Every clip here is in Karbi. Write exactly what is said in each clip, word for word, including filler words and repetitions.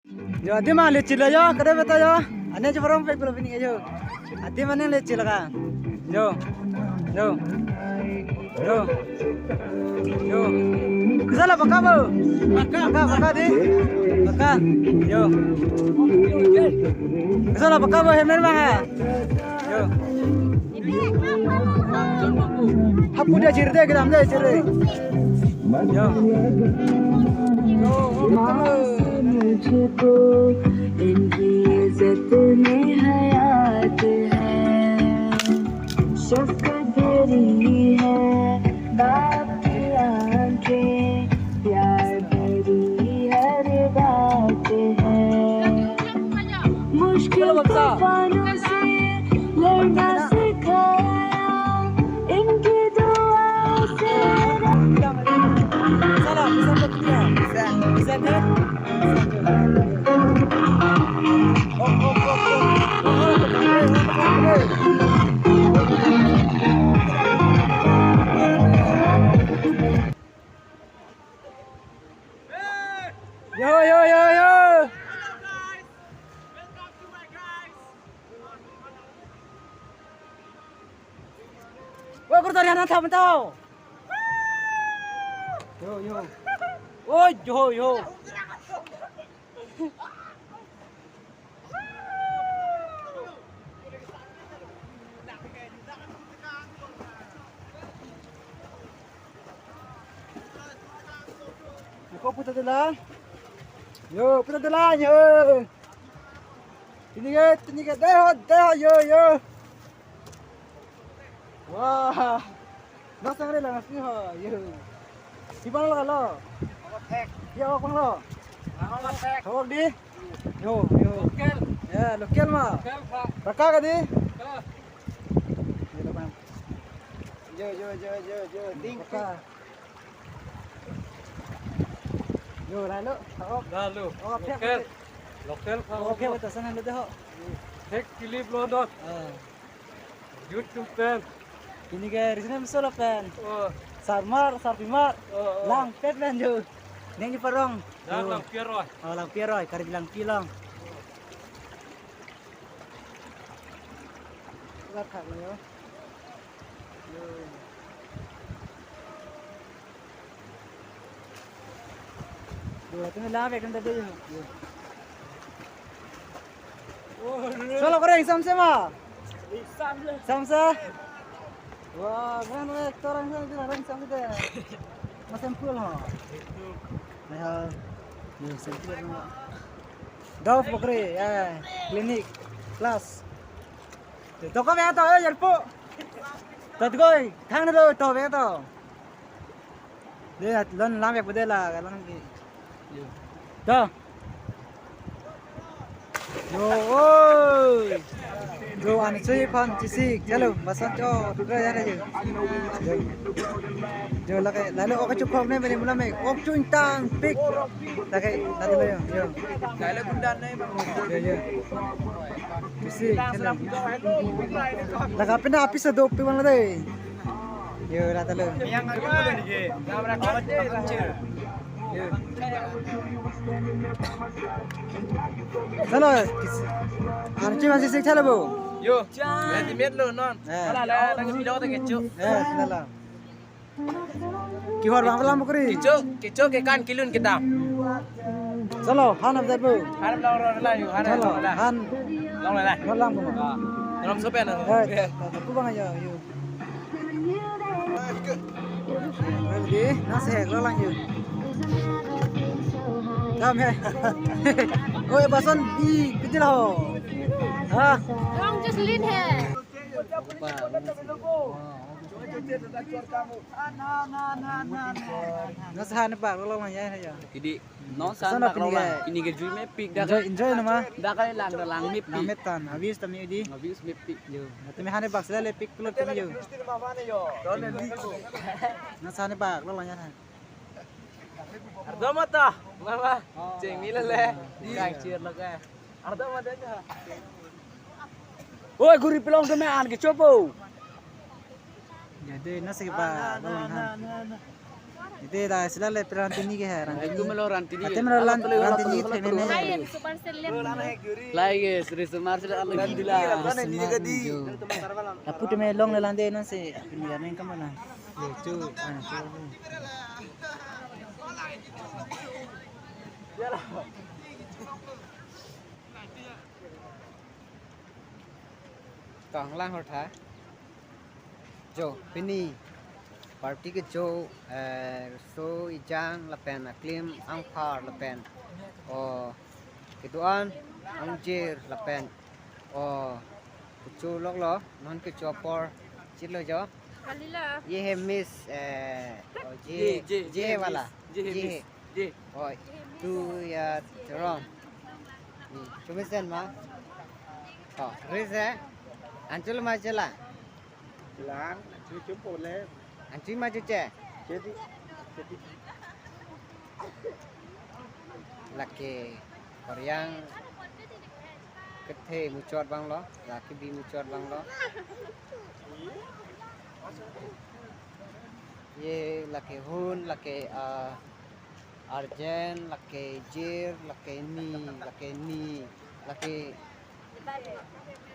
Yo, adim alechi lo yo, kada beta yo. Ane jo parong pek lo pini yo. Adim ane lechi lo ka. Yo. Yo. Yo. Yo. Bisa la paka bo. Paka, paka di. Paka. Yo. Bisa la paka bo, hemen manga. Yo. Hapu dia chirde, kedam dia chirde. Yo. Yo. मुझको इनकी इज्जत में हयात है, शफकत भरी है बाप की आंखें, प्यार भरी हर बात है। मुश्किल तूफानों से लड़ना सिखाया इनकी दुआ से। Bisa, bisa, bisa. Bisa, bisa. Yo, yo, yo, yo. Wah, kurta riana tha mentau. Yo, yo. Oi, yo, yo. Yo, puta dela. Yo, puta dela, yo. Tini ke, tini ke, dei ho, dei ho, yo, yo. Wah. Nasang re lang asli ho, yo. Di mana lo? Dia apa lo? Hawak di? Yo, yo. Local. Ya, local ma. Local, Pak. Raka ka di? Local. Yo, yo, yo, yo, yo. Ding. Raka. Yo, lalu. Oh. Lalu. Oh, oke, local. Oke. Local, Pak. Oke, betul sana lo deh ho. Hek kilip lo dot. Ah. YouTube pen. Ini ke Risna Mesolo pen. Oh. Sarmar, Sarpimar. Oh, oh. Langpet pen jo. Neng di parong. Dan jo. Langpiroi. Oh, Langpiroi, kari Langpilong. Lat khak lo yo. Yo. Dua tu lah, baik kan tadi. Solo kore exam se ma? Exam se. Exam se? Wah, keren, keren, actor orang sana, orang exam se deh. Mas sampul ha. Nah, yo, sampul ha. Dov Pokri, ya, clinic, class. To ko be to, eh, yarpo. To ko, thang na to, to be to. De, lon lam yak bude la, lang ki. Yo. To. Yo, oi. Yo, an chui phan chisik, chalo, basan cho, tukra ya na yo. Yo. Yo, lake, lalo ok chukok ne, bani mula me, ok chung tang, pik. Lake, lalo yo, yo. Lalo gundan ne, bang. Yo, yo. Chisik, chalo. Laka pina apis ado pi bang la dei. Yo, rat lo. Yang ada dulu dikit. Yang ada kawat deh, kawat kecil. Yo. Chalo, kis-, anu cuma sisik chalo, Bu. Yo. Ready made lo, non. Eh. Ala, ala, lagi video tak kecil. Eh, chalo. Kihor bang pelam pukri. Kecil, kecil ke kan kilun kita. Chalo, han abjad, Bu. Han long long lang, yo, han. Chalo, long lang. Han. Long lang. Long lang, Bu. Ah. Long sopen, ah. Eh, aku bang aja, yo. Ready? Nasi hek lo lang yun. Kam he. Oi, bason di, piti lo. Ha? Long Jocelyn he. Nasi han bak lo lang ya, ya. Jadi, non san sana bak lo pinike. Lang. Ini ke jui mepik dah. Enjoy, enjoy nama. Dah kali lang, dah lang mepik. Lang metan, habis tami di. Habis mepik. Yo, na tumi han bak sila le pik pulo tumi yo. Na san bak lo lang ya. Ardo mata, mama. Cheng mila le. Kang chir lo ke. Ardo mata aja. Oi, guri pelong tumi an ke chopo. Jadi nasi ba lo lang han. Ite dak sila le pe Rantini ke hai, Rantini. Itu melo Rantini. Ate melo Lan-, Rantini thene ne. Hai, super select. Lai guys, Risomar sila lagi dila. Risomar jo. Lapu teme long le lande non se, pini ya neng kamana. Yo, chu, ah, chu. Kanglang hor tha. Jo, pini party kecho, eh, so ejang lapen aklim angphar lapen, o, kedo-an angjir lapen, o, kecho loklo, non kecho apor chitlo jo. Kalilo. Ye hai Miss, eh, o, je, je, je hai wala. Je hai Miss. Je. Oi, tu ya Teron. Hmm, chumesen ma. Oh, Rize. Anchul ma chela. Lang, chu chu pole. Anchul ma chuche. Chedi. Chedi. Lake Korean kethe muchot banglo, lake bi muchot banglo. Ye lake hun, lake, ah, arjen, lake jir, lake ni, lake ni, lake,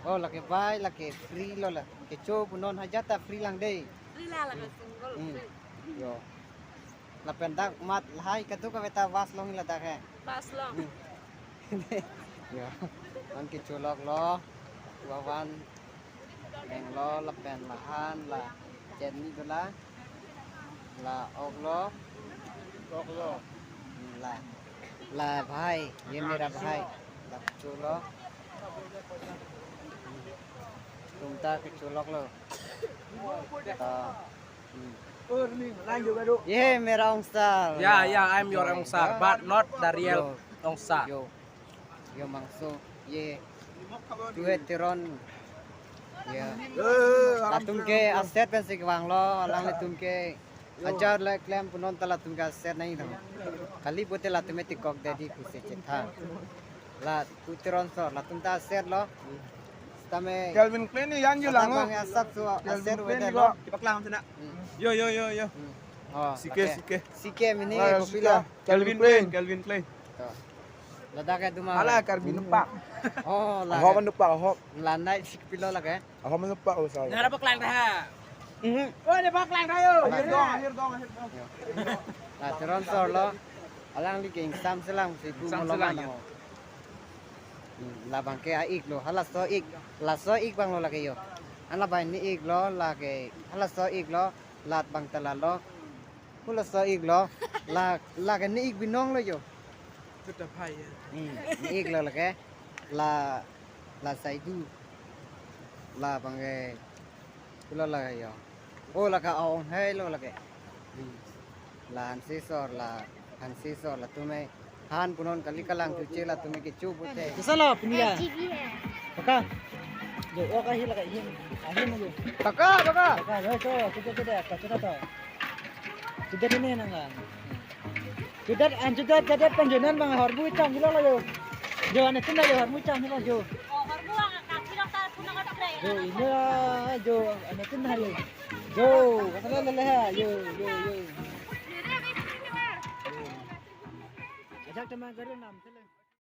oh, lake bai, lake free lo la. Kecho punon hajat ta free lang dei. Free la, lake single. Hmm. Free. Yo. Lapen dak mat lahai katu kave ta bus long ladak he. Bus long. Hmm. Yo. Non kecho loklo. Wawan. Nenglo lapen lahan la chetni dola. La oklo. Oklo. Hmm, la. La bhai, ye mera bhai. La kecho lo. Tum ta kecho loklo. Ta. Hmm. Ye mera ongsar. Yeah, yeah, I'm your ongsar, but not the real ongsar. Yo. Yo mangso, ye, tu hai Teron. Ya. Latum ke aset pensi kevanglo, alanglitum ke ajar le klem punon ta latum ke aset nangji tang. Kali pote latum e tikok dedi pusi chetha. La tu Teron so, latum ta aset lo. Sitame Calvin Klein ni yan yo lang, oh. Abang asap so aset Calvin Klein weather lo. Ipaklang sina. Hmm. Yo, yo, yo, yo. Hmm. Oh, sike, okay. Sike. Sike mini, ah, kopilo. Calvin Klein, Calvin Klein. To. Ladak ke duma. Ala Karbi nupak. Oh, la. Ahok nupak, ahok. La nai sik pilo lake. Ahok nupak, oh, salah. Nara paklang dah. Mhm. Oh, dia paklang dah yo. Akhir dong, akhir dong, akhir dong. Yo. La Teron so lo. Alangli ke ingsam selang si pu. Ingsam molong selang, yo. Hmm, labang ke a-ik lo, halaso ik, laso ik bang lo lake yo. Hala bai ni ik lo, lake, halaso ik lo, lat bang ta lalo. Halaso ik lo, la, lake ni ik binong lo yo. Kuta phai ya. Hmm, ni ik lo lake, la, la Saidu. Labang ke, kulo la yo. Oh, lake aong hai lo lake. Hmm. La hansi sor, la hansi sor, latum e. Han punon kali kalang chuche latum e kecho pote. Kisa lo pini ya? Paka. Jo, oh, kahi lake hin. Ahin jo. Paka, paka. Paka, jo, jo, jo, jo, jo, jo, jo. Chudet ini nang. Chudet, an chudet, chudet penjonan bang hormu cham hilo lo jo. Jo, ane tin la jo hormu cham hilo jo. Jo, ini la jo, ane tin hari. Jo, kata lele ha, jo, jo, jo. Ajak teman garu nam.